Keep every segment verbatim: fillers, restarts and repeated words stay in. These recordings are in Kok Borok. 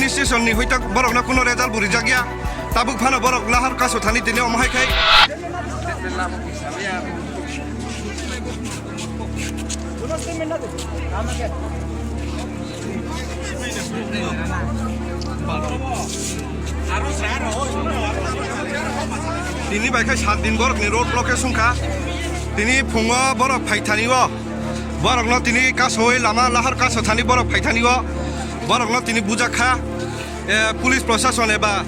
Station ni hoita borokno kuno result bo rijak ya. Tabuk phano borok lahar kaso thani tini omo hai khai. Tini bai khe sat din borok ni road block khe sung kha. Tini phungo borok phai thani o. Borok no tini kaso oi lama lahar kaso thani borok phai thani o. Borok no tini bujak kha. Eh, police prosason eba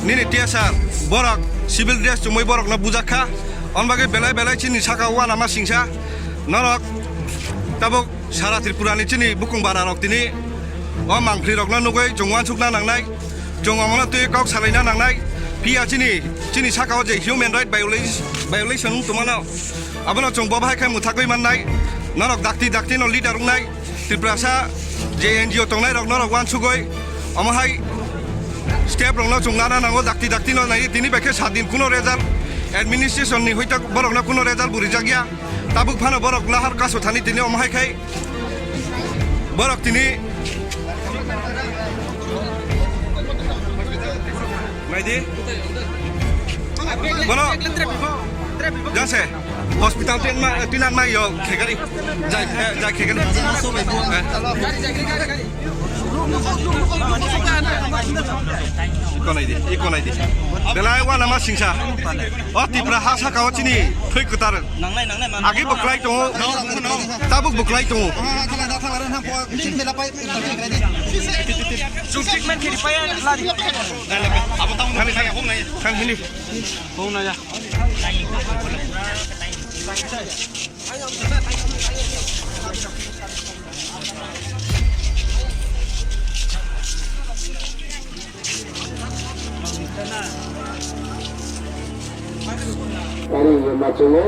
nini T S R borok civil dress chumui borokno bujak kha. On bagwi belai belai chini saka uanama singsa norok tabuk sara Tripura ni chini bukung bara rok tini o mangpli rokno nugui chwng uansukna nangnai, chwng omono twi kok salaina nangnai. Phiya chini, chini saka o je human right violation, violation wng tongmano, abono chwng bo bahai khe mwthagwi mannai. Norok dakti dakti no leader wngnai. Tiprasa je N G O tongnai rok norok uansugoi omo hai step rok no chwng lana nango, dakti dakti no nai tini bai khe sat din kuno result administration ni hoita borok no kuno result bo rijak ya. Tabuk phano borok lahar kaso thani tini omo hai khai borok tini naidi bono jase. Hospital tin ma, tinan ma yo khegari. Jai, eh, jai khegari. Eh. Iko nai di, iko nai di. Belai uanama singsa. O Tipra ha saka o chini thwi kwtar. Agi bo kwlai tongo. Tabuk bo kwlai tongo. Chwng treatment khe ri paya lari. Thani, thani, thani, thani, hini. Ari ye machine,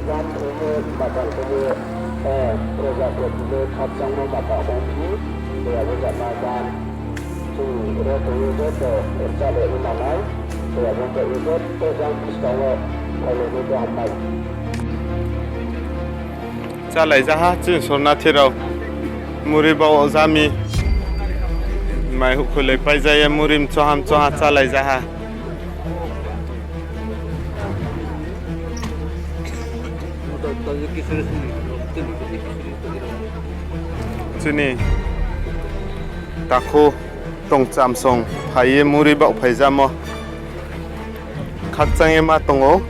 gan thumui, bakal thumui, eh, proja kotini khakchangma mata hongni, biyabo jatma gan. Chwng ro tongwi joto chale rwna nai, tei abo wngkha joto jang bwskango phailaiwi kaham nai. Chalai jaha chwng sornathi rok muri bao jami mai hukhulai paijaya muri mchoha mchoha chalai jaha. Chini takhu tongcham song phaiye muri bak phaijamo khakchangye ma tongo.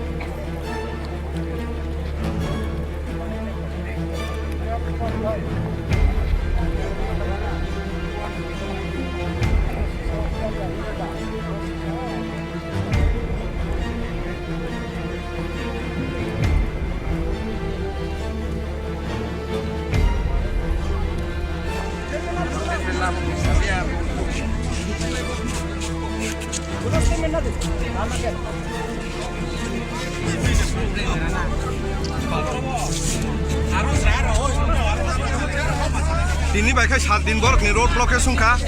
Tini bai khe sat din borok ni road block khe sung kha.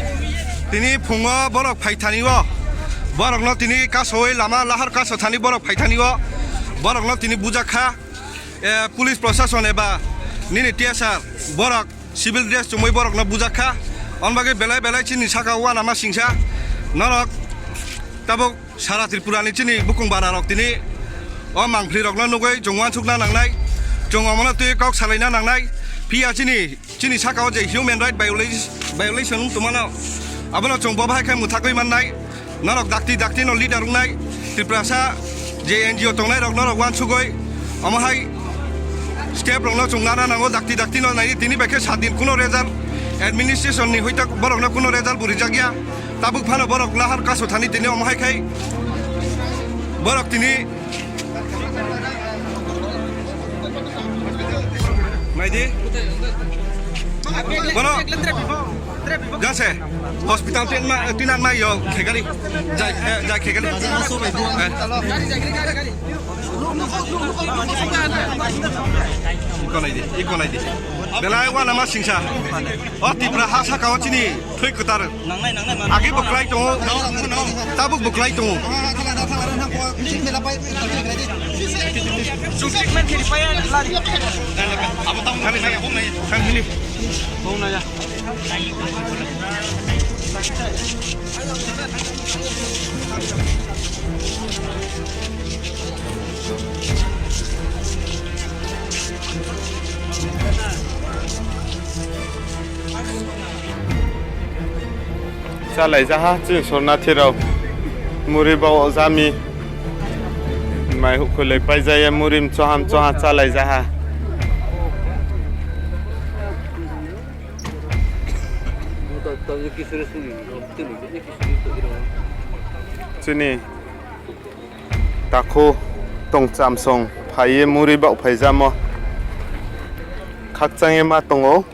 Tini phungo borok phai thani o. Borok no tini kasoi lama lahar kaso thani borok phai thani o. Borok no tini bujak kha. Eh, police prosason eba nini T S R borok civil dress chumui borok no bujak kha. On bagwi belai belai chini saka uanama singsa. Norok tabuk sara Tripura ni chini bukung bara rok tini o mangpli rok no nugui chwng uansukna nangnai, chwng omono twi kok salaina nangnai. Phiya chini, chini saka o je human right violation, violation wng tongmano, abono chwng bo bahai khe mwthagwi mannai. Norok dakti dakti no leader wngnai, Tiprasa je N G O tongnai rok norok uansugui omo hai step rok no chwng lana nango, dakti dakti no nai tini bai khe sat din kuno result administration ni hoita borok no kuno result bo rijak ya. Tabuk phano borok lahar kaso thani tini omo hai khai borok tini naidi. Bono jase hospital tin ma, tinan ma yo khegari. Jai, eh, jai khegari. Eh. Iko naidi, iko naidi. Belai uanama singsa. O Tipra ha saka o chini thwi kwtar. Agi bo kwlai tongo. Tabuk bo kwlai tongo. Thani, thani, thani, hini. Chalai jaha chini sornathi rok. Muri bao jami. Mai hukhulai paijaya muri mchoha mchoha chalai jaha. Chini takhu tong chamsong phaiye muri bao phaijamo. Khakchangye ma tongo.